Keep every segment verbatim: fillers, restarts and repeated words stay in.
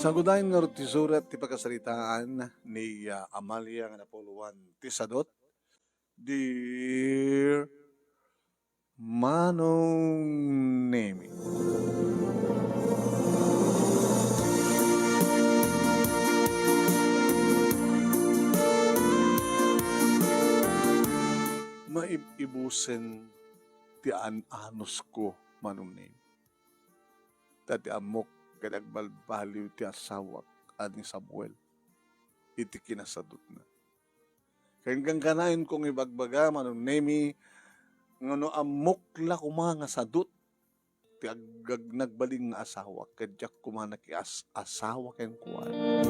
Sagudayen ngarud ti surat ti pakasaritaan ni, ah, Amalia nga napuluan ti sadut. Dear Manong Nemi. Maib-ibusen ti an-anusko, Manong Nemi. Ta ti ammok ket agbalbaliw ti asawak a ni Samuel iti kinasadutna. Ken kankanayon kong ibagbaga, Manong Nemi, nga no ammok la koma nga sadut ti ag-, ag-, nagbalin nga asawak, ket diak koma nakias-asawa kenkuana.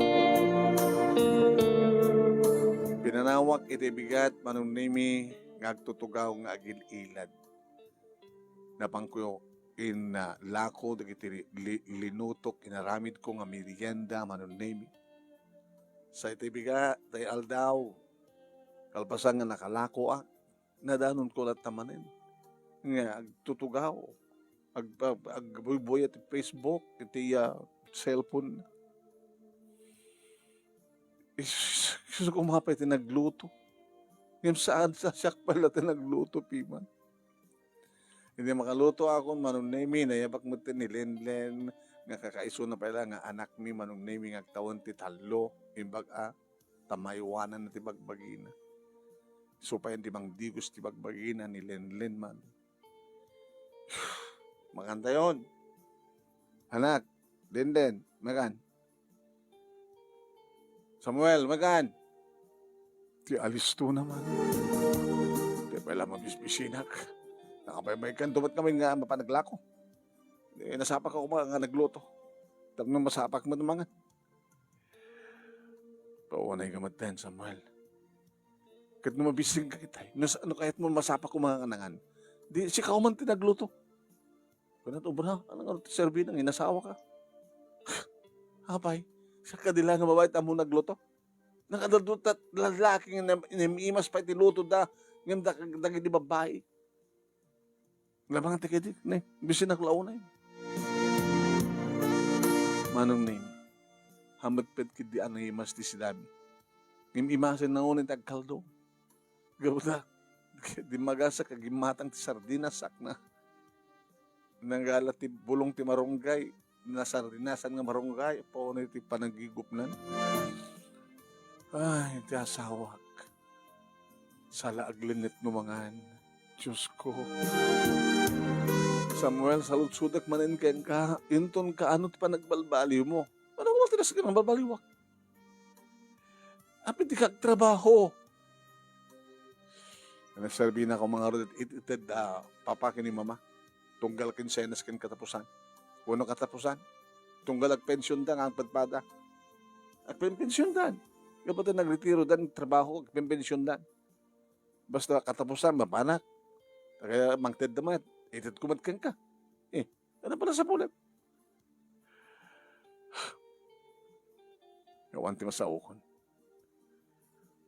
Pinanawak iti bigat, Manong Nemi, nga agtutugaw nga agil-ilad. Napanko in, ah, lako dagiti li-, li-, linutok, inaramidko nga merienda, Manong Nemi. Sa iti bigat, tay aldaw, kalpasan nga nakalakoak, nadanonko latta manen nga agtutugaw, ag-, ag-, agbuybuya ti Facebook, iti, ah, cellphone. Is-, isu koma pay ti nagluto. Ngem saan sa siak pay la ti nagluto, piman. Idi makalutoakon, Manong Nemi, nayabak met ni Lenlen nga kakaisuna pay la nga anakmi, Manong Nemi, nga agtawen ti tallo, imbag a, ta maiwananna ti bagbagina. Isu pay ti mangdigos ti bagbagina ni Lenlen man. Makantayon. Anak, Lenlen, makan. Samuel, makan. Ti alisto naman. Ti pay la mabisbisinak. Nakabaybaykan dumat kami nga mapanaglako. Eh, nasapak ako nga nagluto. Tapno masapak man mangan. Paunay ka met ten, Samuel. Ket no mabising ka itay, no sa-, no kayat mo masapak ko mangan, di sika man ti nagluto. Kunat, obra, ano nga ti serbi nang inasawa ka? Apay, siak kadi la nga babae ti ammo nagluto? Nakadaldutat lalaki nga nam-, inimimas pay ti luto da, ngem da-, dagiti babae. Labang ti kadi, ne, bisin ako launay. Manong Neng, hametpet kadi a naimas ti sidami. Ngem imasen na unin ti agkaldo. Gapu ta, di magasak a gimmatang ti sardinas sakna. Nanggala ti bulong ti marunggay, nasardinasan nga marunggay, paunay ti panagigupnan. Ay, ti asawak. Sala aglenget no mangan. Diyos ko. Samuel, saludsodek manen kenka, inton kaano ti panagbalbaliw mo. Ano mo ti nasken nga balbaliwak? Apay dika agtrabaho? Nagserbi na ako mangarud it-, it-, ited, ah, papa ken ni mama. Tunggal kinsenas ken katapusan. Wenno katapusan. Tunggal agpensionda nga agpadpada. Agpenpensiondan. Gapu ta nagretiro dan trabaho, agpenpensiondan. Basta katapusan, mapanak. Kaya mangted da met, ited ko met kenka. Eh, ano pala sa pulit? Awan ti masaokon.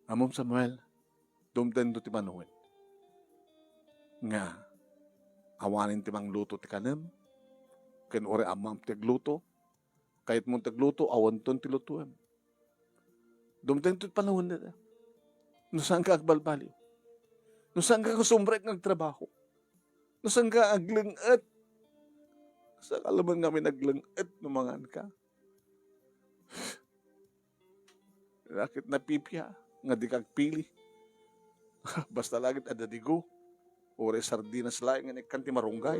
Ammom, Samuel, dumtengto ti panawen nga awanen ti mangluto ti kanem, ken uray ammom ti agluto, kayatmon ti agluto, awanton ti lutoem. Dumtengto ti panawen dayta. No saanka agbalbaliw. No saanka kasumrek nga agtrabaho. No saanka agleng-et. Saan ka laman ngamin agleng-et no manganka? Lakit napipia nga dika agpili. Basta la ket adda digo. Uray sardinas laeng nga ikkan ti marunggay.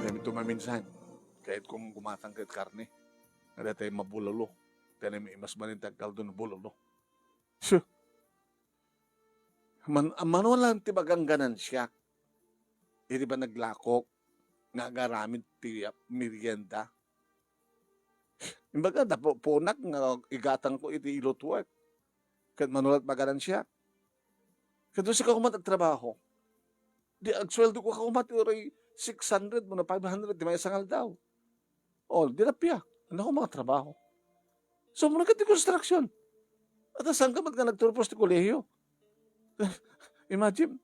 Daytoy maminsan, kayatko gumatang ket karne. Nga daytoy mabulolo. Ti naimas manen ti agkaldo no bulolo. Su. Man-, mano lang ti maganganansiak iti panaglakok nga agaramid ti, ah, merienda. Imbaga, dapo-, punak nga igatangko iti ilutuek. Ket mano la't maganansiak. Ket no sika koma ti agtrabaho, di agsueldo ka koma ti uray six hundred wenno five hundred ti maysa nga aldaw. O, di napia. Ano ko mga trabaho? Sumrek iti construction. At saan ka man nga nagturpos ti kolehiyo? Imagine,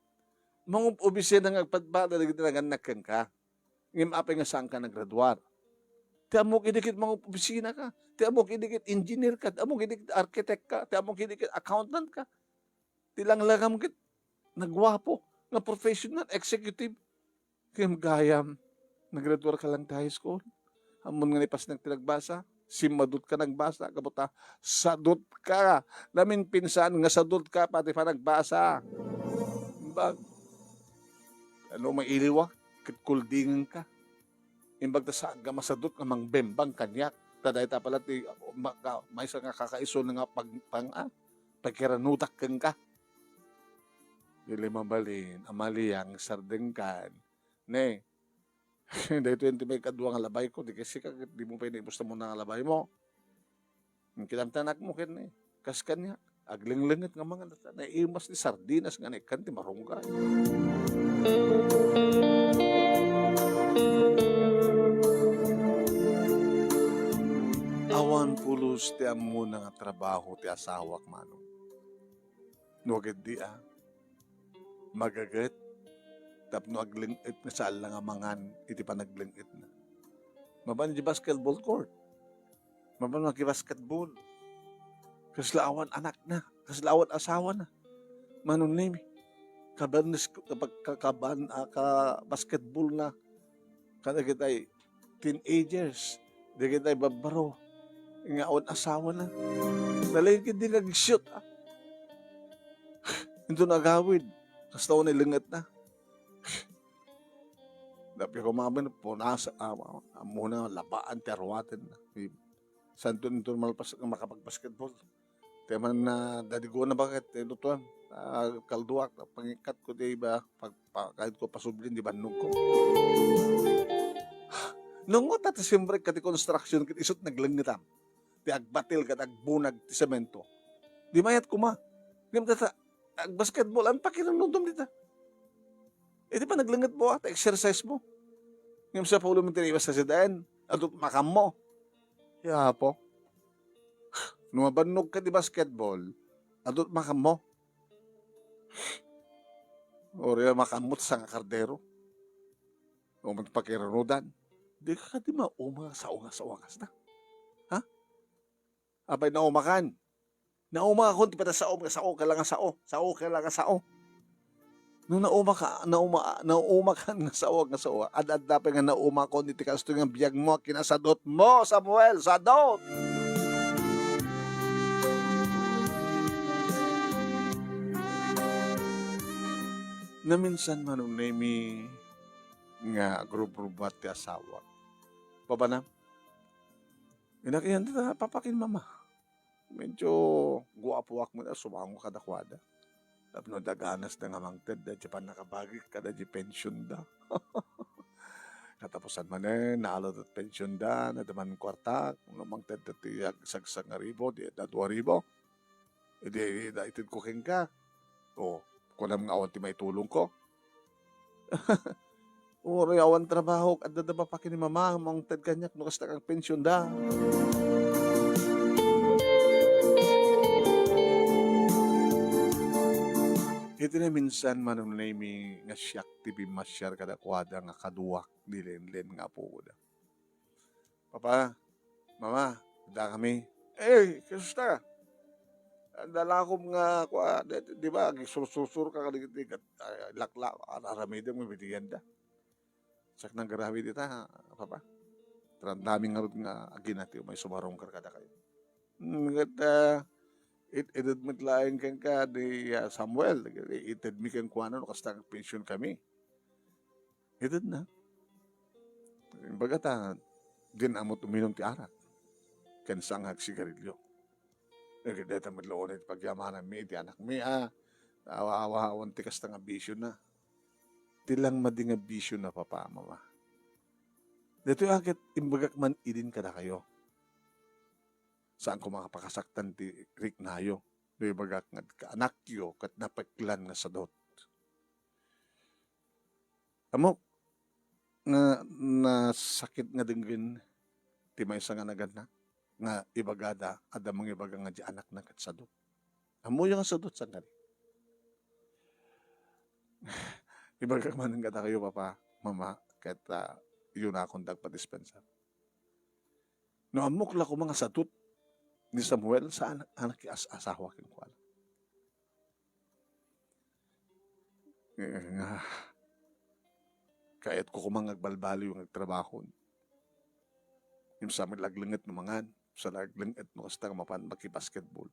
mangub-obisina nga agpadpada dagiti nagannak kenka. Ngem apay nga saan ka nagraduar? Ti ammok idi ket mangopisina ka. Ti ammok idi ket engineer ka. Ti ammok idi ket architect ka. Ti ammok idi ket accountant ka. Ti langlangam ket naguapo nga professional, executive. Ngem gayam, naggraduar ka lang ti high school. Ammon nga naipasennak ti nagbasa, simmadut ka nagbasa, gapu ta sadut ka. Lamin pinsan nga sadut ka, pati panagbasa. Imbag, ano, mailiwak, ket kuldingen ka. Imbag ta saanka masadut nga mangbembang kaniak. Ta dayta pala ti, ma-, ka-, maysa nga kakaiso nga pag-, pang-, ah, pagkiranudak kenka. Dili mabalin, amaliang sardengkan. Ne, daytoy ti maikadua nga labayko, di kasi ka, di mo pay naibus na muna nga labaymo. Kitam ti anakmo ken ni, kas kaniak, aglenglenget nga mangan, naimas ti sardinas nga naikkan ti marunggay. Awan pulos ti ammona nga trabaho ti asawak, Manong. No agiddi a, magaget tapno agleng-et nga saan la nga mangan iti panagleng-etna. Mapan iti basketball court, mapan makibasketball. Kasla awan anakna, kasla awan asawana. Manong Nemi, kabanes-, kapag-, kakaban-, ah, ka-basketball na, kadagitay teenagers, dagitay babbaro, nga awan asawana. Nalaing ket di nag-shoot, ah. Inton agawid, kasta unay lengetna. Dapyo ko mamin, punas, ah, ammona, labaan ti aruatenna. Santo inton malpas-, makapagbasketball. Ti man, ah, dadigona baket, eh, lutuan. Ah, kalduak, pangikkat ko ti iba, pag-, pa-, kahit ko pasublin di bannogko. Nungot ta ti simrek ka ti construction, ket isut naglengetam. Ti agbatil ket agbunag ti semento. Di mayat kuma. Ngem data, agbasketball, an pakiramnudom dita. Iti panaglengetmo, ah, ta exercise mo. Ngem sa pulo mo tinibas sa sidaen, adut makammo. Ya, Apo. No mabannog ka ti basketball, adut makammo. Uri makammo ti sangakardero. O man pakiranudan. Di ka di mauma nga sao nga sao a kasta. Ha? Apay naumakan? Naumakon ti padasaom nga sao, kailangan sao. Sao, kailangan sao. No naumaka-, nauma-, naumakan nga sao, nga sao, ad-adda pay nga naumakon iti kastoy nga biagmo a kinasadotmo, Samuel, sadot! Naminsan, Manong Nemi, nga agrubrubbuat ti asawak. Babana, Inakian ta, Papa ken Mama. Medyo guapoak met a sumango kadakuada. Tapno daganasda nga mangted daydi pannakabagik kadaydi pensionda. Katapusan manen, naalot ti pensionda, nadman kuartak, no mangted ti agsagsangaribo, di adda duaribo. Idi, ited ko kenka. O, kunam nga awan ti maitulongko. Uray awan trabaho, adda da Papa ken ni Mama, mangted kaniak no kasta kang pensionda. Iti naminsan, Manong Nemi, nga siak ti pimmasiar kadakuada nga kaduak di Lenlen nga apoda. Papa, Mama, adda kami. Eh, kasta? Adda lakom nga, kua, di, di ba, agsursursur ka kadagiti gat-, ah, laklak, ar-, aramidem nga bidianda. Siak nang garabi dita, Papa. Tarandami ngarud nga aginatiw may sumarungkar kadakayo. Hmm, ket, ah, it-, ited met laeng kenka di, ah, Samuel, itedmi kenkuana no kasta nga pension kami. Itedna. Imbagata, dinak met uminum ti arak. Ken saan nga agsigarilyo. Dagiti dayta met laeng ti pagyamananmi iti anakmi a, awa-awa, awan ti kasta nga bisiona. Ti lang madi nga bisiona, Papa, Mama. Daytoy a ket imbagak man idin kadakayo. Saan koma nga pakasaktan ti riknayo. No ibagak nga kaanakyo ket napeklan nga sadot. Ammok nga nasakit nga denggen ti maysa nga nagannak nga ibagada, adda mangibaga nga di anakna ket sadot. Ammoyo nga sadot, saan kadi? Ibagak manen kadakayo, Papa, Mama, ket, ah, yunakon dagpa dispensa. No ammok la koma nga sadut ni Samuel, saan a nakias-asawa kenkuana. Eh, nga, kayatko koma nga agbalbaliw nga agtrabaho. Ngem sa met la aglenget no mangan, sa la aglenget no kasta nga mapan makibasketball.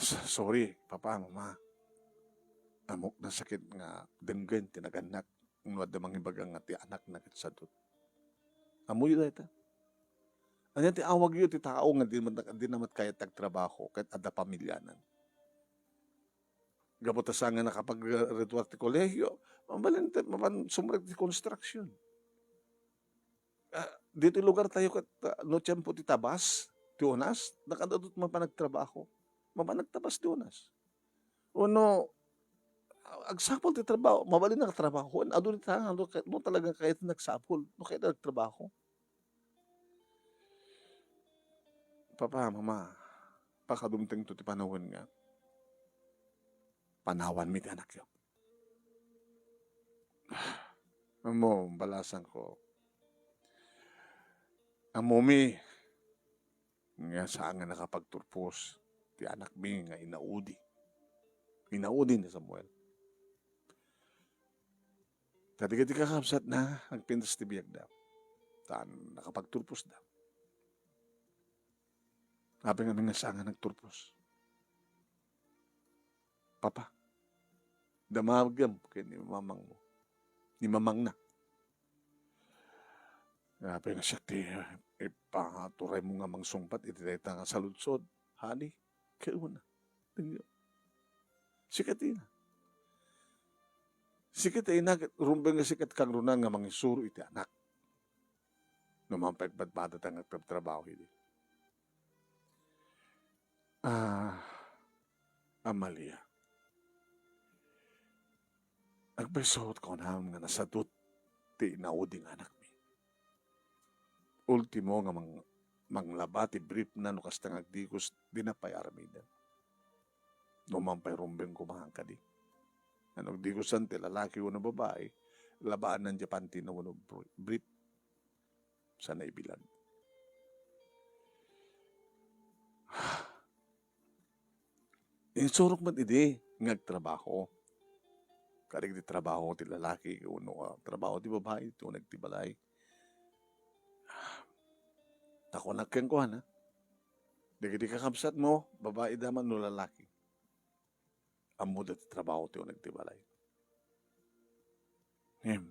S-, sorry, Papa, Mama. Ammok nasakit nga denggen ti nagannak no adda mangibaga nga ti anakna ket sadut. Ammoyo dayta. Ania ti awagyo ti tao nga di man, di na met kayat ti agtrabaho ket adda pamilianan? Gapu ta saan nga nakapaggraduar ti kolehio, mabalin ti, mapan sumrek ti construction. Ah, ditoy lugar tayo ket, ah, no tiempo ti tabas, ti unas, nakadadut mapan nagtrabaho. Mapan nagtabas ti unas. Wenno, agsapul ti trabaho, mabalin nga trabahoen. Adu dita nga, no, no talaga kayat nagsapul, no kayat nagtrabaho. Papa, Mama, pakadumtengto ti panawen nga panawanmi ti anakyo. Ammo, balasangko. Ammomi nga saan nga nakapagturpos ti anakmi nga inaudi. Inaudi ni Samuel. Ta dagiti kakabsatna, agpintas ti biagda. Ta nakapagturposda. Apay ngamin nga saan nga nagturpos? Papa, damagem ken ni mamangmo. Ni mamangna. Apay nga siak ti, eh, ipaturaymo nga mangsungbat iti dayta nga saludsod, honey, ket una. Sika ti ina. Sika ti ina, ket rumbeng nga sika ti kangrunaan nga mangisuro iti anak. No man pay badbadata nga agtratrabaho idi. Ah, Amalia. Agpayso ti kunam nga nasadut ti inaudi nga anakmi. Ultimo nga mang-, manglaba ti briefna no kasta nga agdigos, dina pay aramiden. No man pay rumbeng koma kadi. Ano, agdigosan ti lalaki wenno babai, labaanna diay pantina wenno br-, brief. Sana ibilag. Insurok met idi nga agtrabaho. Kadi ti trabaho ti lalaki, wenno, ah, trabaho ti babai, ti uneg ti balay. Ta kunak kenkuana, dagiti kakabsatmo, babai da man no lalaki, ammoda ti trabaho ti uneg ti balay. Ngem,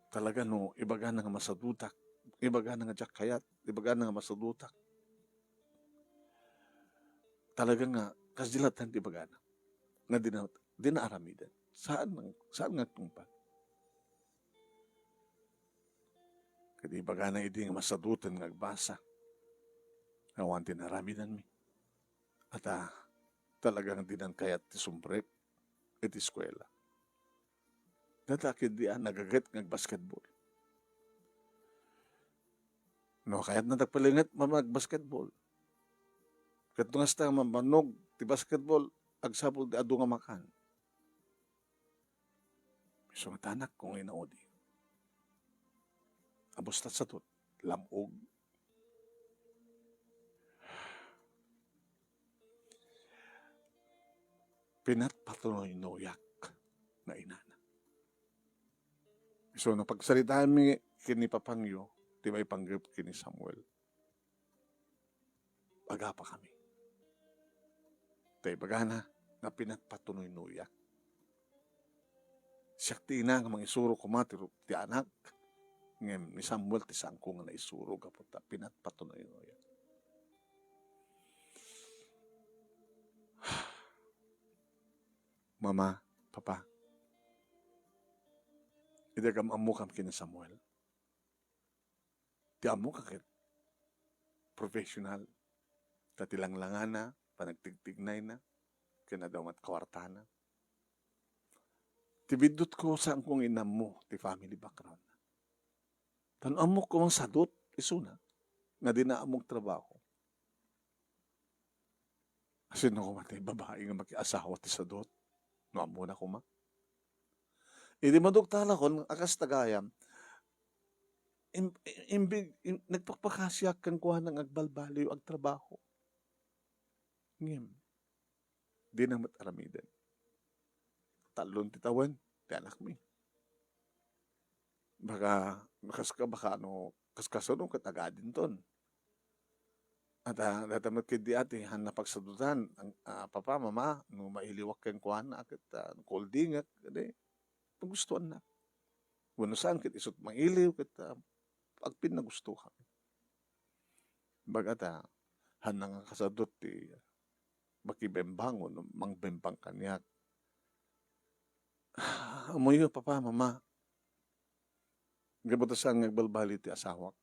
talaga no ibagana nga masadutak, ibagana nga diak kayat, ibagana nga masadutak, talaga nga kasdi latta ti ibagana nga dina, dina aramiden. Saan, saan nga agtungpal. Ket ibagana idi nga masadutan nga agbasa, awan ti naaramidanmi. Ata, talagang dinan kayat ti sumrek iti eskuela. Data ketdi a nagaget nga agbasketball. No, kayatna ti agpalinget, man-, agbasketball. Ket no kasta, mambannog ti basketball, agsapul ti adu nga makan. Isu nga ti anakko nga inaudi. Abus ta sadut, lam-og. Pinatpatunoynoyak nga inana. Isu no pagsaritaanmi ken ni papangyo, ti maipanggep ken ni Samuel. Agapakami. Ta ibagana nga pinatpatunoynoyak. Siak ti ina nga mangisuro koma ti ru-, ti anak, ngem ni Samuel ti saanko nga naisuro gapu ta pinatpatunoynoyak. Mama, Papa, idi agam-ammokam ken ni Samuel, ti ammok a ket professional, ta ti langlangana, panagtigtignayna, ken adda met kuartana. Ti biddutko, saanko nga inammo ti family background-na. Ta no ammok koma sadut, isuna, nga dina ammo agtrabaho. Asino koma ti babai nga makiasawa ti sadut? No ammona koma. Idi maduktalakon a kasta gayam, im-, im-, imbig-, im-, nagpakpakasiak kenkuana nga agbalbaliw, agtrabaho. Ngem, dina met aramiden. Tallo ti tawen ti anakmi. Baka, kaska, baka no, kaskasano ket agadinton. At, ah, dayta met ketdi a ti han napagsadutan, ang, ah, "Papa, Mama, no mailiwak kenkuana ket, ah, kuldingek, ket, nagustuanna. Wenno saan ket isut' mailiw ket, ah, agpinnagustoka." Baga ta, han nangakasadut ti makibembang wenno mangbembang kaniak. "Ammoyo, Papa, Mama, gapu ta saan nga agbalbaliw ti asawak,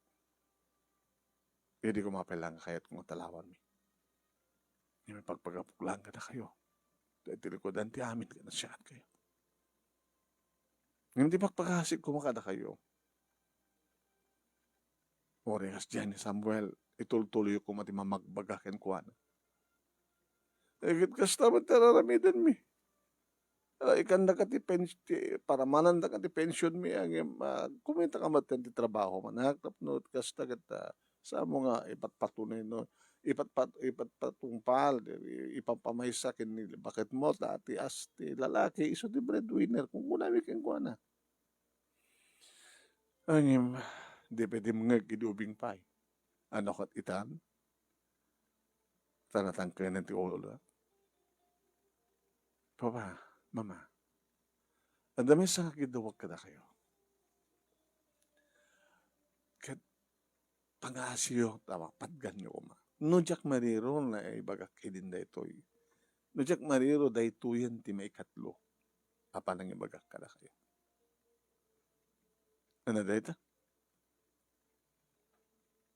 idi koma pay la nga kayatko nga talawanmi. Ngem ipagpagapok laeng kadakayo. Ta iti likudan ti amin ket nasayaat kayo. Ngem ti pakpakasik koma kadakayo, uray kas diay ni Samuel, itultuloyyo koma ti mamagbaga kenkuana." Ket kasta met ti ar-aramidenmi. Ah, ikannaka ti pens-, ti, paramanandaka ti pensionmi, ngem, ah, kumitaka met ti trabaho, anak, tapno kasta ket, ah, saanmo nga ipatpatunay, no? Ipatpat-, ipatpatungpal, i-, ipapamaysa ken ni baketmo, ta ti as-, ti lalaki, isu ti breadwinner, kunkunami kenkuana. Ngem, di pay dimngeg idi ubing pay. Ano ket itan? Ta natangkenen ti ulo. "Papa, Mama, adda maysa nga agidawag kadakayo. Ket pangaasiyo, ta patganyo koma. No diak mariro, naibagak idin daytoy. No diak mariro, daytoyen ti maikatlo a panangibagak kadakayo." Ano dayta?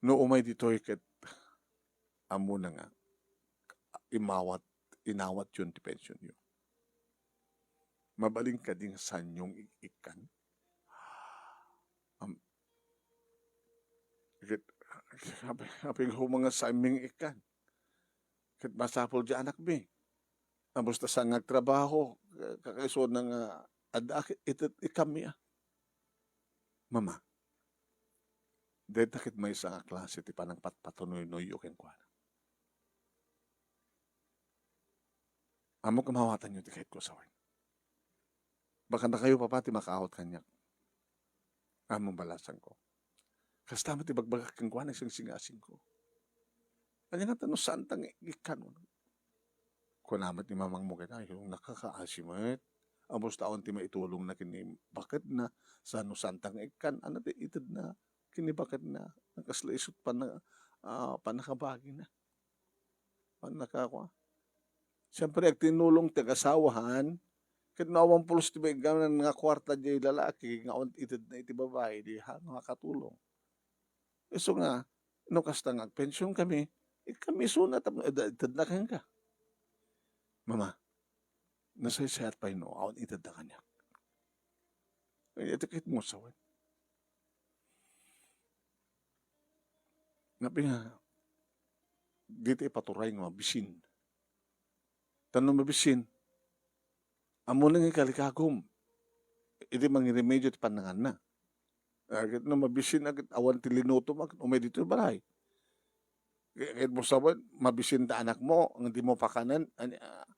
No umay ditoy ket ammona nga imawat, inawatyon ti pensionyo. Mabalin kadi nga saanyo nga ik-, ikkan? Am-, ket, apay, apay nga saanmi nga ikkan? Ket masapul diay anakmi. Amusta saan nga agtrabaho, ka-, kakaisuna nga adda ak-, ited-, ikkanmi a. Mama, dayta ket maysa nga klase ti panangpatpatunoynoyyo kenkuana. Ammok nga mawatanyo ti kayatko a sawen. Baka dakayo, Papa, ti makaawat kaniak. Ammom, balasangko. Kasta met ti ibagbagak kenkuana, isinsingasingko. Ania ngata no saanta nga ikkan? Kuna met ni mamangmo ket, "Ay, nakakaasi met. Amusta awan ti maitulongna ken ni baketna, saan no saanta nga ikkan?" Ania ti itedna ken ni baketna? Nakasla isut' panna-, ah, pannakabagina. Pannakakua. Siyempre, agtinulong ti agasawa, han. Ket no awan pulos ti maikkan nga kuarta diay lalaki nga awan itedna iti babai, di han makatulong. Isu nga, no kasta nga agpension kami, ikkanmi isuna tapno ida-, itedna kenka. Mama, nasaysayaat pay no awan itedda kaniak. Ay, iti kayatmo a sawen. Napay nga, dita ipaturay nga mabisin. Ta no mabisin, ammona nga ikalikagom idi mangiremedio ti pannanganna. Ah, ket no mabisin a ket awan ti linutom a ket umay ditoy balay. Ket, ket mo sawen, mabisin ta anakmo, nga dimo pakanen, ani, ah.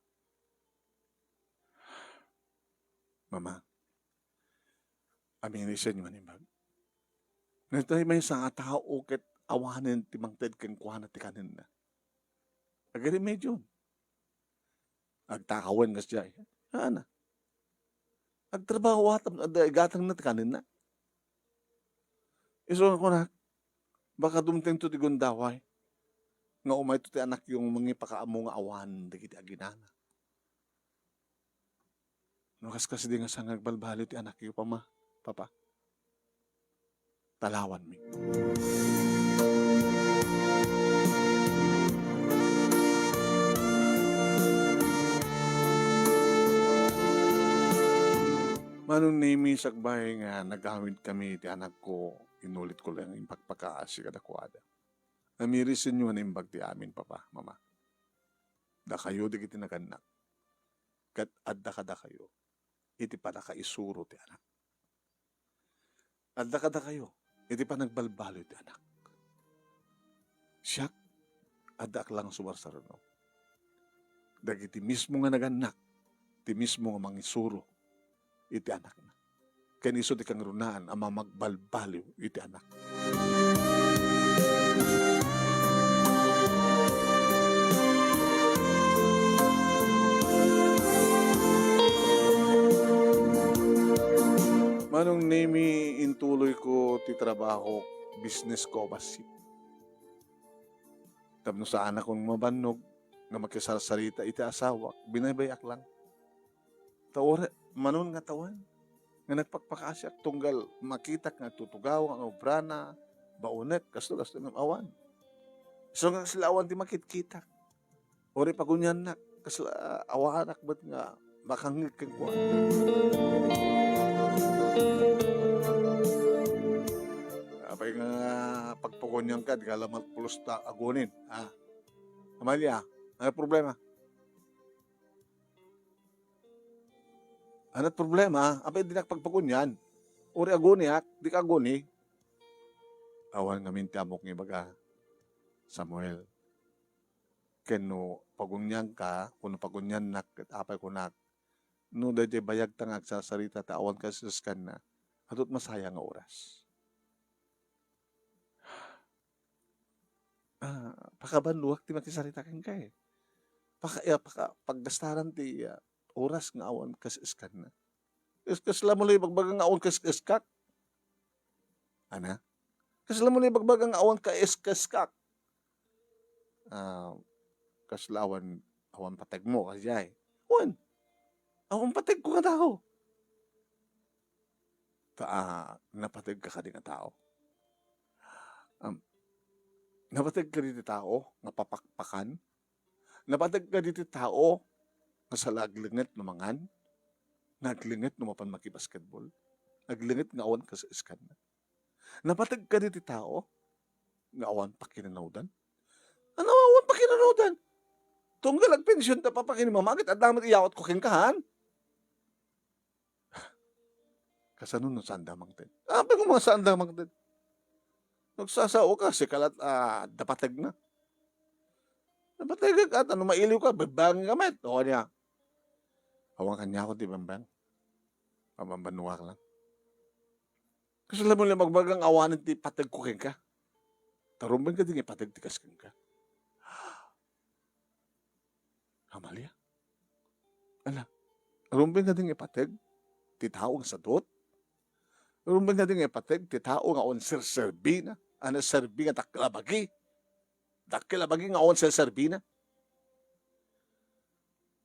Mama, amirisenyo man imbag. Natay maysa nga tao ket awanen ti mangted kenkuana ti kanenna. Agiremediom. Agtakawen kasdiay. Haanna. Agtrabaho a tapno adda igatangna ti kanenna. Isu nga kunak, baka dumtengto ti gundaway nga umayto ti anakyo nga mangipakaammo nga awan dagiti aginana. No kaskasdi nga saan nga agbalbaliw ti anakyo, Mama, Papa, talawanmi. Manong Nemi, sakbay nga nagawidkami iti anakko, inulitko laeng nga impakpakaasi kadakuada. Amirisenyo a naimbag ti amin, Papa, Mama. Dakayo dagiti nagannak, ket adda kadakayo iti pannakaisuro ti anak. Adda kadakayo iti panagbalbaliw ti anak. Siak, addaak lang sumarsaruno. Dagiti mismo nga nagannak, ti mismo nga mangisuro iti anakna. Ken isu ti kangrunaan a mamagbalbaliw iti anak. Manong Nemi, intuloy ko ti trabaho, business ko a bassit. Tapno saanakon mabannog nga makisarsarita iti asawak, binaybay-ak lang. Ta uray, manon nga tawen nga nagpakpakasiak tunggal makitak nga agtutugaw nga obrana, baonek, kasto, kasto, awan. So nga kasla awan ti makitkitak. Uray paguniannak, kasla awanak met nga makangngeg kenkuana. Apay nga pagpagunianka, di ka lamat pulos ta agunin, ha? Amalia, ano problema? Ano problema? Apay dinak pagpagunian? Uray aguniak, di ka aguni. Awan ngamin ti ammok nga ibaga, Samuel. Ken no pagunianka, wenno paguniannak, ket apay kunak, no daytoy bayagta nga agsarsarita ta awan kas-eskanna, adu ti masayang nga oras. Ah, pakabannoak ti makisarita kenka, eh. Paka-, eh, paka-, paggastaran ti, ah, oras nga awan kas-eskanna. Kas-, kasla mo la ibagbaga nga awan kas-eskak? Ana? Kasla mo la ibagbaga nga awan kas-eskak? Ah, kasla awan, awan pategmo, kasdiay. Wen, awan pategko nga tao. Ta, ah, napategka kadi nga tao? Um, napategka diti tao nga papakpakan? Napategka diti tao nga sala aglenget no mangan? Nga aglenget no mapan makibasketball? Aglenget nga awan kas-eskanna? Napategka diti tao nga awan pakinunawdan? Ano awan pakinunawdan? Tunggal agpensionta, papakinimamagit, adda met iyawatko kenka, han? Kasano no saanda mangted? Apay nga saanda mangted? Nagsasaoka, sika lat, ah, adda pategna. Napategek ata, no mailiwka, bembengka met. O, ania? Awan kaniako ti bembeng. Pambanbannoak lang. Kasla mo la ibagbaga nga awanen ti pategko kenka? Ta rumbeng kadi nga ipateg ti kas kenka? Amalia? Ala, rumbeng kadi nga ipateg ti tao nga sadot? Rumbeng kadi nga ipateg ti tao nga awan serserbina? A, naserbi nga dakkel a bagi? Dakkel a bagi nga awan serserbina?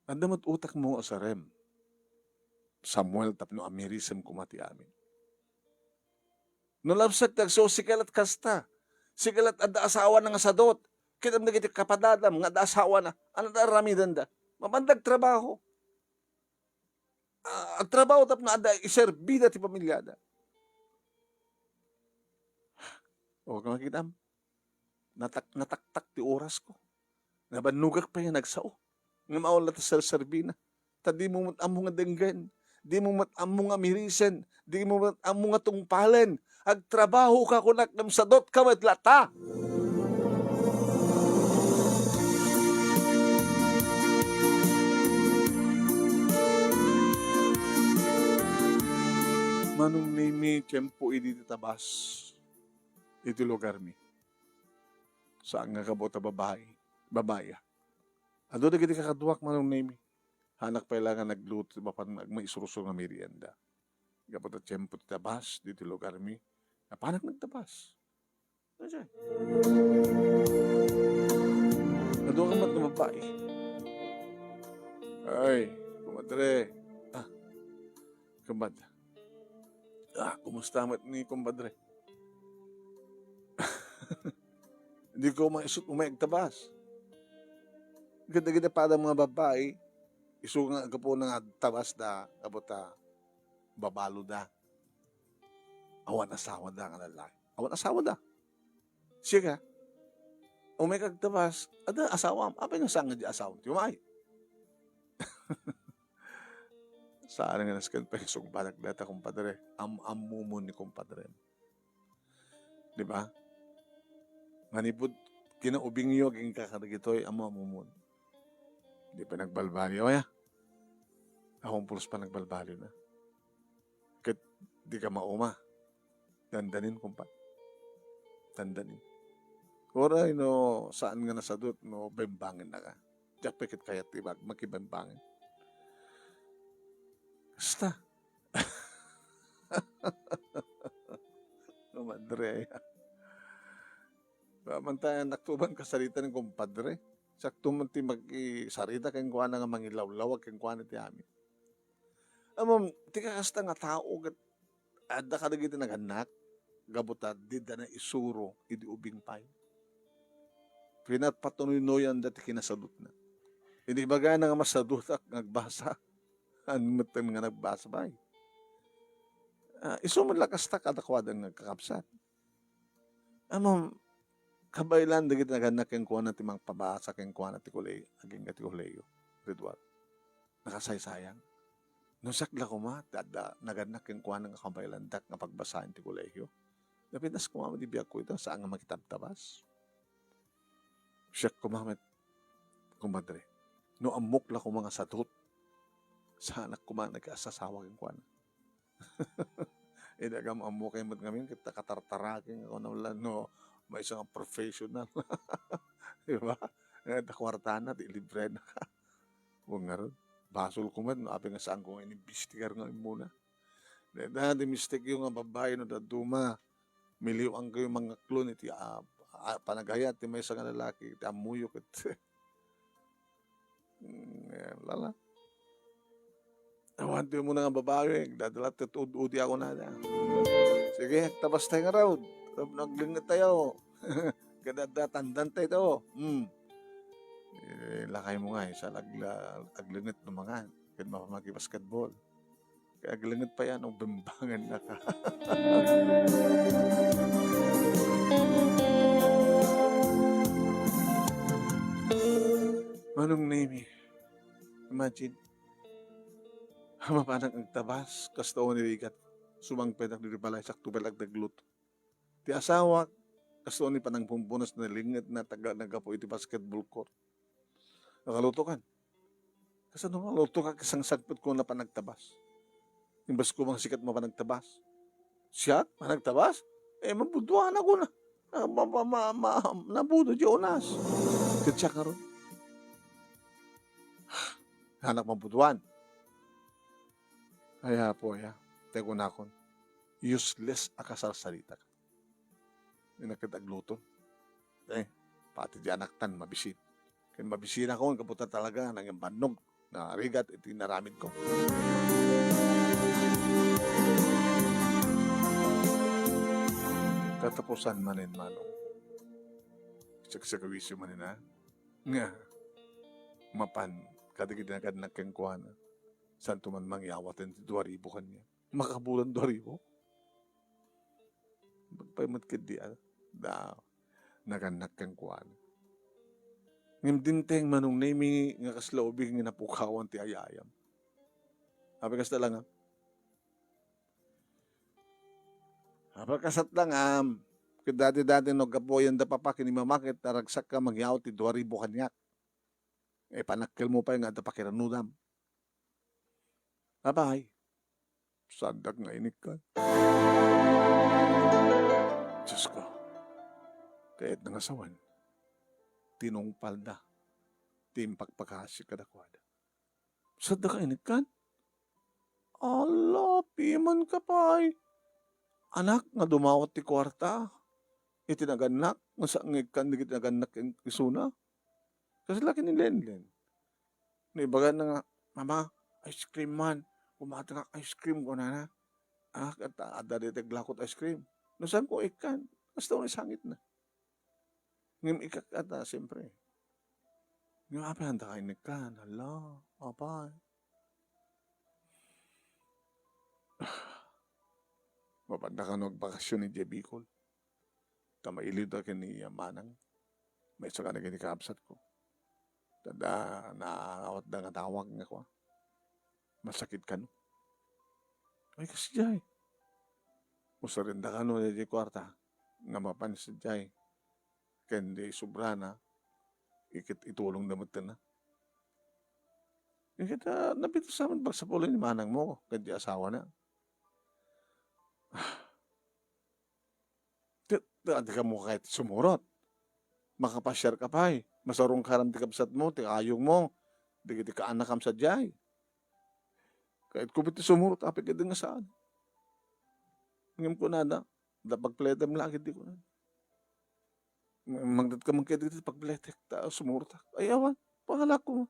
Adda met utekmo a sarem, Samuel, tapno amirisem koma ti amin. No labsat ti agsusi, sika lat kasta. Sika lat adda asawana nga sadot. Ket dagiti kapadadam nga adda asawana, ano ti aramidenda? Mapanda agtrabaho. Ah, agtrabaho tapno adda iserbida ti pamiliada. O, makitam? Natak-, nataktak ti orasko. Nabannogak pay nga nagsao. Ngem awan la ti serserbina. Ta dimo met ammo nga denggen. Dimo met ammo nga mirisen. Dimo met ammo nga tungpalen. Agtrabahoka, kunak, ngem sadotka met latta. Manong Nemi, tiempo idi ti tabas iti lugarmi. Saan nga gapu ta babai, babai, a. Adu dagiti kakaduak, Manong Nemi. Hanak pay la nga nagluto ti mapan agmaisursur nga merienda. Gapu ta tiempo ti tabas ditoy lugarmi, napanak nagtabas. Asa? Adu ka met nga babai. Ay, kumadre. Ah, kumad-, ah, kumusta met ni kumpadre? Diko maisut umay agtabas. Kadagiti pada nga babai, isu nga gapu na nga agtabasda, gapu ta babaloda. Awan asawada nga lalaki. Awan asawada. Sika, umay ka agtabas, adda asawam. Apay nga saan nga di asawam ti umay? Saan nga nasken pay sungbatak dayta, kumpadre. Am-ammomon ni kumpadre. Di ba? Manipud kinaubingyo agingga kadagitoy ammo a mumon. Di pa nagbalbaliw, aya? Ako pulos pa nagbalbaliw na. Ket di ka mauma. Dandanin, kumpa. Dandanin. Uray no saan nga nasadut, no bembangennaka. Diak pay ket kayat ti bag-, makibembangin. Basta. Kumadre, aya. Ba, mantayan, naktuban kasarita ni kumpadre. Sakto man ti makisarita kenkuana nga mangilawlawag kenkuana ti amin. Ammom, ti kakasta nga tao ket adda kadagiti nagannak, gapu ta dida naisuro idi ubing pay. Pinatpatunoynoyanda ti kinasadutna. Idi ibagana nga masadutak nga agbasa, haan metten nga nagbasa pay. Ah, isu met la kasta kadakuada nga agkakabsat. Ammom, kabaelan dagiti nagannak kenkuana ti mangpabasa kenkuana ti kole-, agingga ti kolehiyo, Ridward. Nakasaysayang. No siak la koma, ti adda nagannak kenkuana nga kabaelandak nga pagbasaen ti kolehiyo. Napitas koma met ti biagko ita, saan nga makitabtabas. Siak koma met, kumadre. No ammok la koma nga sadut, saanak koma nga asasawa kenkuana. Idi agam-ammokay met ngamin, ket katartaraken nga kunam la no maysa nga professional. Di ba? Nga ta kuartana, ti librena ka. Wen ngarud, basol ko met no apay nga saanko nga inimbestigar nga immuna. Dayta ti mistekyo nga babbai no dadduma, miliw-angkayo mangaklon iti, ah, ah, panagayat ti maysa nga lalaki, iti ammoyo ket Mm, eh, wala la. Awan ti umuna nga babawi, dadala ti ud-udi ako na. Sige, agtabas tayo nga raw. Tapno aglenget tayo. Kada da, tandan tayo to. Hmm. Eh, lakay mo nga, isa lag-, aglenget no mangan. Ket mapamagi basketball. Kaya aglenget pa yan, o bembangan na ka. Manong Nemi, imagine, mapanak agtabas, kasta ni rigat, sumangpetak diri balay, sakto pay agdaglut. Ti asawak, kasta ni panangpumpunas, nalinget na taga, nagapu iti basketball court. Nakaluto kan. Kasano nga luto ka, kasangsagpet ko na panagtabas? Imbes ko mga sikat mapanagtabas. Siya? Managtabas? Eh, mabuduan ako na. Ah, ma, ma, ma, ma, nabudo di onas. Ket siya karon. Anak mabuduan. Ay, apo, aya. Teko nakon. Useless a kasarsarita ka. Inakit agluto. Eh, pati di anaktan, mabisin. Ken mabisin ako, kaputa talaga, nangimbannog, narigat, iti naramid ko. Katapusan manen, Manong. Sagsagawisyo manen, ha? Nga, mapan, kadagiti nagannak kenkuana, santo man mangyawat ti dua ribu kaniak. Makabulan dua ribu. Pay met ketdi, ah, da, nagannak kenkuana. Ngem dimteng Manong Nemi nga kasla ubing nga napukawan ti ayayam. Apay kasta la nga. Apay kasat la nga, ket dati-dati no gapuayan da papa ken imama ket aragsakka mangyawat ti dua ribu kaniak. Eh, panakkel mo pay nga adda pakiranudam. Apay, saandak nga inikkan. Diyos ko, kayatna nga sawen, tinungpalda ti impakpakasi kadakuada. Saandak nga inikkan? Ala, piman ka pay. Anak nga dumawat ti kuarta iti nagannak, nga sa-, nga ikkan dagiti nagannak ken isuna. Kasla ken ni Lenlen. Naibagan na nga, "Mama, ice cream man. Bumati nga ice cream," kunana. Ah, ket adda daytoy aglakot ice cream. No saan ko ikkan? Kasta ni sangit na. Ngem ikak ata, siyempre. Ngem apay, anda ka inikkan? Hala, apay. Mapanda kano agbakasyon idiay Bicol. Ta mailiwda ken ni Manang. Maysa ka na ken ni kakabsat ko. Ta da, naawatda nga tawag nga kua. Masakit kano. Ay, kasdiay. Usarenda kano diay kuarta. nga mapan sadiay, ken di sobrana, iket-, itulongda metten na. Iket, ah, nabitus sa amin, pagsapulon ni manangmo ken di asawana. Ti, ti, di kamo kayat sumurot. Makapasiar ka pay. Masarungkaran ti kabsatmo, ti ayongmo, dagiti kaannakam sadiay. Kayatko met ti sumurot, apay ket di nga saan. Ngem kunada, da pagpletem la ketdi kunada. Magdat ka man ketdi pagpletek, ta sumurotak. Ay, awan, pangalakko.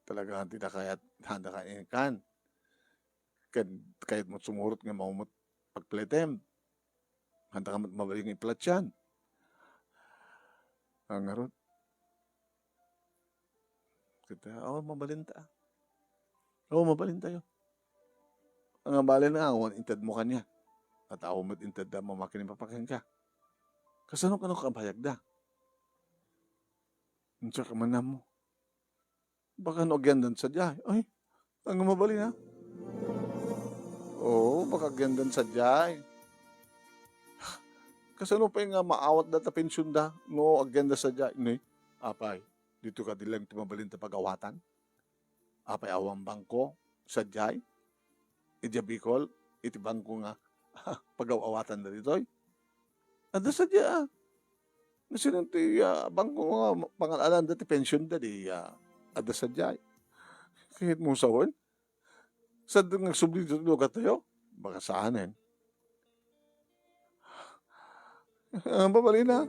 Talaga, ti da kayat, handa ka ikan. Ken kayat mo sumurot nga maumot pagpletem. Handa ka met mabalin nga iplatian. Ang ngarud. Kita, "Oh, mabalin ta. Oh, mabalin tayo." Ang abali na, awan inted mo kanya. At awan met inted da mamakin papakin ka. Kasano kano kabayag da? Insa ka manam mo. Baka no agyandan sadiay. Ay, ang mabalin, ha? Oo, baka agyandan sadiay. Kasano pay nga maawat da ta pension da no agyanda sadiay? Ni, apay, dito ka di lang ti mabalin ta pagawatan? Apay awan bangko sadiay? Idiay Bicol, iti bangko nga pagaw-awatan da ditoy? Adda sadiay, ah. Nasino ti, ah, bangko nga pangal-alan da ti pension da di, ah, adda sadiay? Kahit mo sawen? Saan nga agsubli ditoy lugar tayo? Baka saanen. Ah, mabalin na.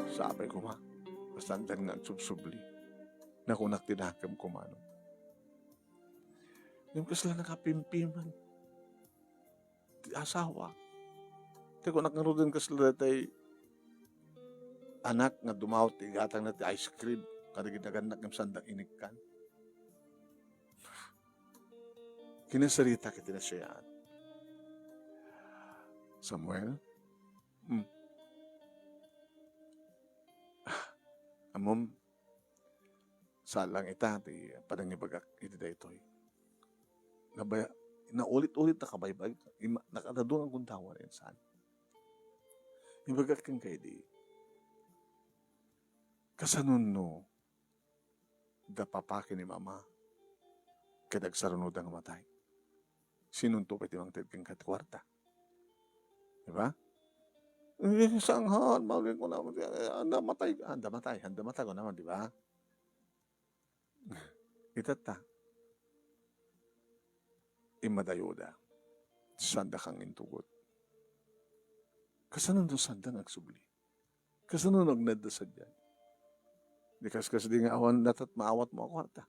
Sapay koma, basta addan nga agsubsubli. Nakunak ti dakem kumano. Ngem kasla nakapimpiman ti asawa. Ti kunak ngaruden kasla daytay anak nga dumawat ti igatangna ti ice cream kadagiti nagannak ngem sanda inikkan. Kinasarita ket ti nasayaat. Samuel? Hmm. Ammom, saan lang ita ti panangibagak iti daytoy. Nabaya-, naulit-ulit na kabaybay, ima-, nakadadu nga gundaway, insan. Ibagak kenka idi, kasano no da papa ken ni mama ket agsarunoda nga matay? Sinonto pay ti mangted kenka ti kuarta? Di ba? Eh, sanghan, bagay ko naman, eh, anda matay, anda matay, anda matay ko naman, di ba? Itatta, immadayoda, sanda kang intugot. Kasano no sanda nga agsubli? Kasano no agnadda sadiay? Di kaskas di nga awan natat maawat mo a kuarta.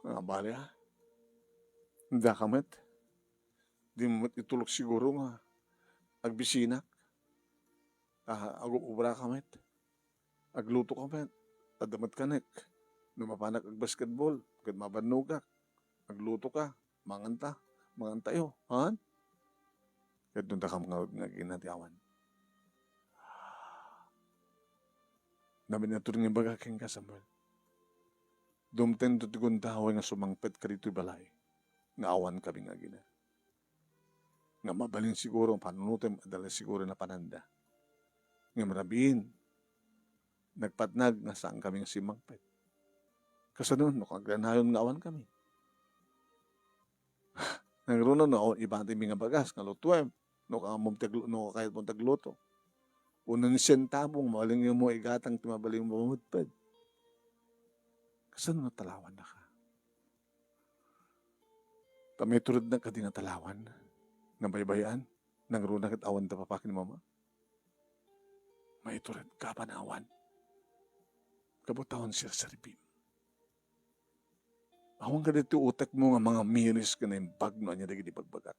Nga bali, ah. Daka met. Di mo met itulok siguro nga agbisinak. Ah, ag-obra ka met. Agluto ka met. Adda met kanek. No mapanak agbasketball, ket mabannogak. Agluto ka. Mangan ta. Mangan tayo. Han? Ket no dakam nga, nga agina ti awan. Naminatur nga ibaga kenka, Samuel. Dumtengto ti gundaway nga sumangpet kaditoy balay nga awan kami nga agina. Nga mabalin siguro panunotem, adda la siguro napananda. Ngem rabiin, nagpatnag nga saan kami nga simmangpet. Kasano no kagranayon nga awan kami? Nangruna no, ibatimi nga bagas nga lutuem, no, ka-, mom ti aglu-, no, kayat mo ti agluto. Uno ni sentabo, mabalin mo igatang ti mabalin mo mamudped. Kasano nga talawan na ka? Ta maitured na kadi nga talawan nga baybay-an, nangruna ket awan da papa ken mama? Maitured ka a panawan. Kabutawon, sersaripim. Awan kadi ti utekmo nga mangamiris ken naimbag no ania dagiti bagbagak.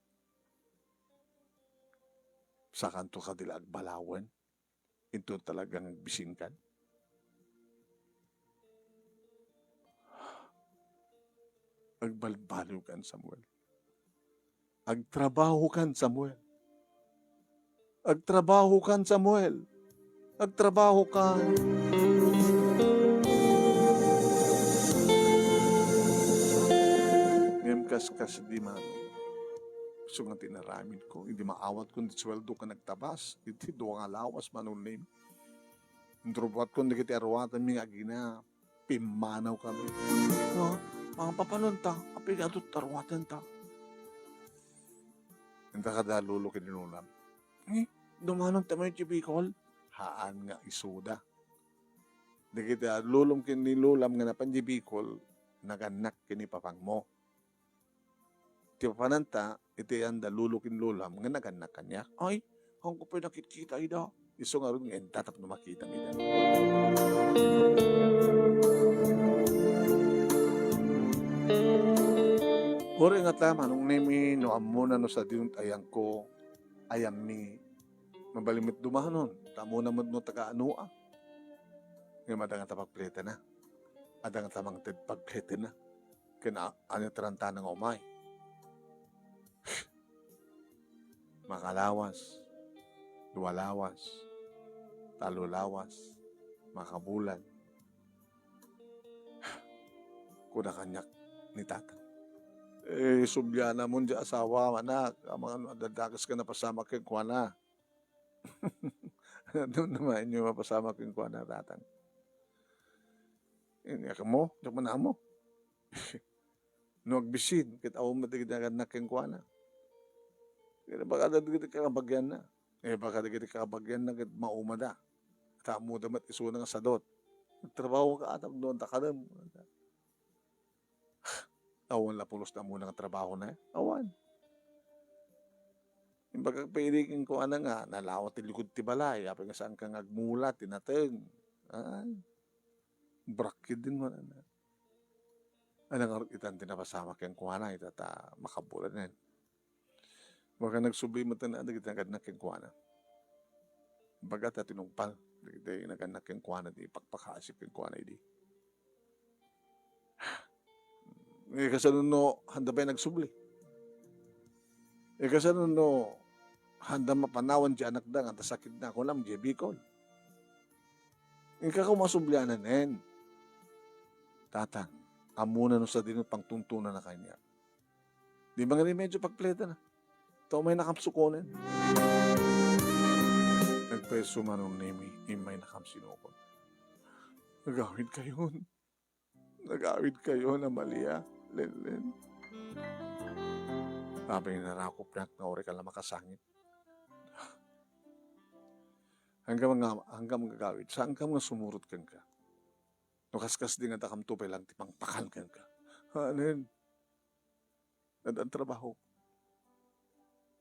Sakanto kadi la agbalawen? Inton talaga nga agbisinkan? Agbalbaliwkan, Samuel. Agtrabahokan, Samuel. Agtrabaho kan, Samuel. Agtrabaho kan. Ngem kas, kas di man. Isu nga ti inaramid ko, idi maawat ko ti sueldo ken agtabas, iti dua nga lawas manunnim. Inturbuat ko dagiti aruatanmi nga agina, pimmanaw kami. No, mangpapanunta, apigado ti aruatanta. Inta kada lolo ken ni lolam. Eh, dumanon ta mayo ti Bicol? Haan nga isuda. Dagiti lolom ken ni lolam nga napan di Bicol, nagannak ken ni papangmo. Ti papananta, iti anda lolo ken lolam nga nagannak kaniak. Ay, haanko pay nakitkita ida. Isu ngarud nga inta tapno makita mi ida. Uray ngata, Manong Nemi, no ammona no sadino ti ayangko, ayammi, mabalin met dumanon, ta ammona met no taga-anoak. Ngem adda ngata pagpletanna. Adda ngata mangted pagpletanna. Ken a-, ania ti rantana nga umay? Makalawas, dua lawas, tallo lawas, makabulan. Kuna kaniak ni tatang. Eh, sublianamon di asawa, anak, amangan no adda dakes nga napasamak kenkuana. Ano naman inyo mapasamak kenkuana, tatang? Inyakmo, diak manamo. No agbisin, ket awan met dagiti nagannak kenkuana. Ket baka dagiti kakabagianna. Eh, baka dagiti kakabagianna ket maumada. Ta ammoda met isuna nga sadot. Nagtrabaho ka, anak, doon ta kadem. Awan la pulos na muna nga trabaho na, eh. Awan. Imbagak pay idi kenkuana nga nalawat ti likod ti balay, apay nga saan ka nga agmula, tinateng. Ay, brakid din man, ana. Ana ngarud itan ti napasamak kenkuana, ita ta makabulanen. Baga nagsubli met dagiti nagannak kenkuana. Baga ta tinungpal dagiti nagannak kenkuana, di pakpakaasip kenkuana idi. Eh, kasano no, handa pay nagsubli? Eh, kasano no, handa mapanawan ti anakda nga ta sakitna, kunam, di Bicol? Inka ko masublianan, en. Tatang, ammona no sadino pangtuntunan na kaniak. Di mangremedyo pagpletanna. Ta umay nakamsukonen. Nagpayso Manong Nemi, immay nakamsinukon. Nagawid kayon. Nagawid kayon, Amalia, Lenlen. Apay nga narakop nga uray ka la makasangit. Haanka nga, haanka nga agawid, saan ka nga sumurot kenka. No kaskas di nga dakamto pay lang ti pangpakan kenka. Anen? Adda trabaho.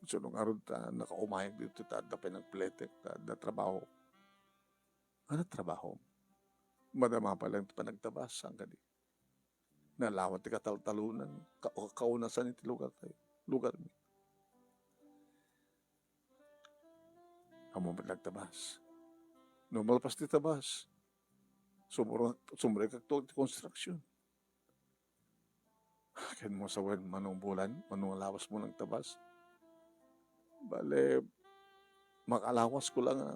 Sino ngarud ta nakaumayag dito ta adda pay nagpletek ta adda trabaho. Ano trabaho? Madama pa lang ti panagtabas, saan kadi? Nalawan ti kataltalunan, ka-, kaunasan iti lugar tayo, lugar mi. Amo met nagtabas. No malpas ti tabas, sumura-, sumrekak to ti construction. Ken mo sawen, Manong Bulan, mano nga lawas mo nagtabas? Bale, makalawas ko lang nga,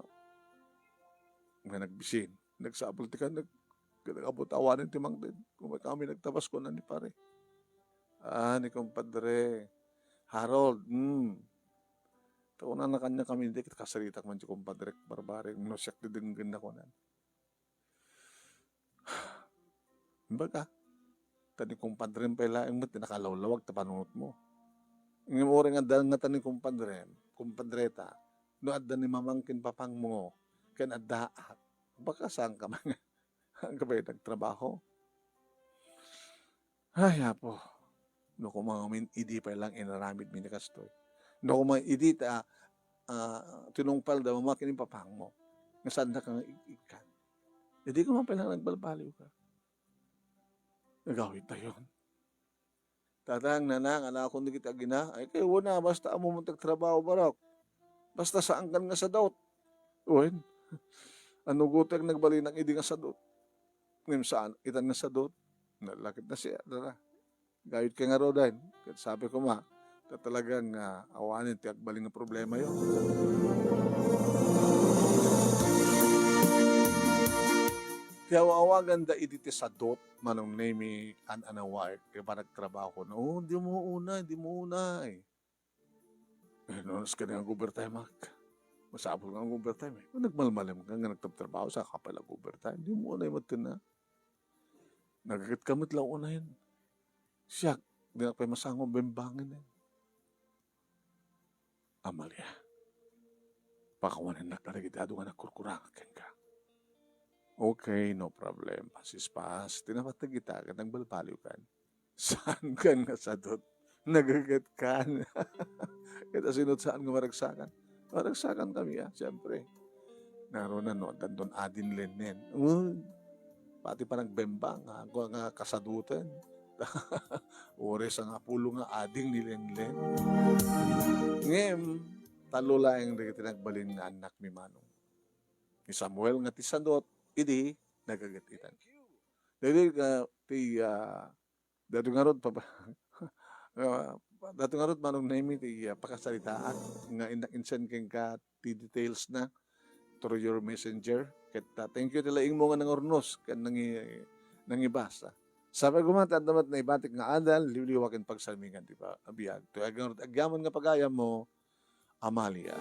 nga nagbisin. Nagsapul ti kan-, nag-, nag-abot awanen ti mangted. Kumay kami nagtabas ko na ni pare. Ah, ni kumpadre Harold, hmm. Tauna na kanya kami, di kasaritak man ti kumpadre, barbare, no siak ti denggen na kunan. Baga, ta ni kumpadrem pay laeng met ti nakalawlawag ta panunot mo. Ngem uray nga adda nga ta ni kumpadrem, kumpadreta, no adda ni mamang ken papang mo, ken addaak, baka saan ka man, saan ka ba nagtrabaho? Ay, Apo, no koma ngamin idi pay lang inaramid mi ni kastoy. No koma idi ta, ah, tinungpal da mamang ken papang mo, nga saan da ka nga ig-igkan. Idi koma pay lang nagbalbaliw ka. Agawid tayon. Tatang, nanang, anakon dagiti agina, ay kayo na, basta ammo man ti agtrabaho, barok. Basta saan kan nga sadot. Wen, ano gutek nagbalinang idi nga sadot? Ngem saan, itan nga sadot. Nalakit na siya, tara. Gayud kay nga roden. Ket sabi ko ma, ta talagang, ah, awanen ti agbalin nga problema yo. Ti aw-awaganda idi ti sadut, Manong Nemi, an-anawa, ket panagtrabaho na, "Oh, di mo unay, di mo unay." Eh, no, nas ka nga overtime, ak. Masapul nga overtime, eh. Nagmalmalem ka nga nagtabtrabaho, sa kapay lang overtime. Di mo unay met na. Nagaget ka met la unayen. Siak, di na pay masango bembangen, eh. Amalia, pakawanennak kadagiti adu nga nagkurkurangak kenka. Okay, no problem. Pasispas. Ti napateg ita, ket nagbalbaliw kan. Saan kan nga sadut? Nagaget kan. Ket asino ti saan nga maragsakan? Maragsakan kami, ah, siyempre. Ngarud, no, addan ading lennen. Uy, pati panagbembang, ah, nga kasaduten. Uri sangapulo nga ading ni Lenlen. Ngem, tallo laeng dagiti nagbalin nga annakmi, Manong. Ni Samuel nga ti sadut, idi nagaget-itan. Dagiti, ah, ti, ah, daytoy ngarud, papa-, ah, daytoy ngarud, Manong Nemi, ti, ah, pakasaritaak nga innak insend kenka ti details na through your messenger. Ket, ah, thank you ti laingmo nga nangurnos ken nangi-, nangibasa. Sapay koma ti adda met naibatik nga adal, liwliwa ken pagsarmingan ti pa-, biag. Toy agyaman nga pagayammo, Amalia.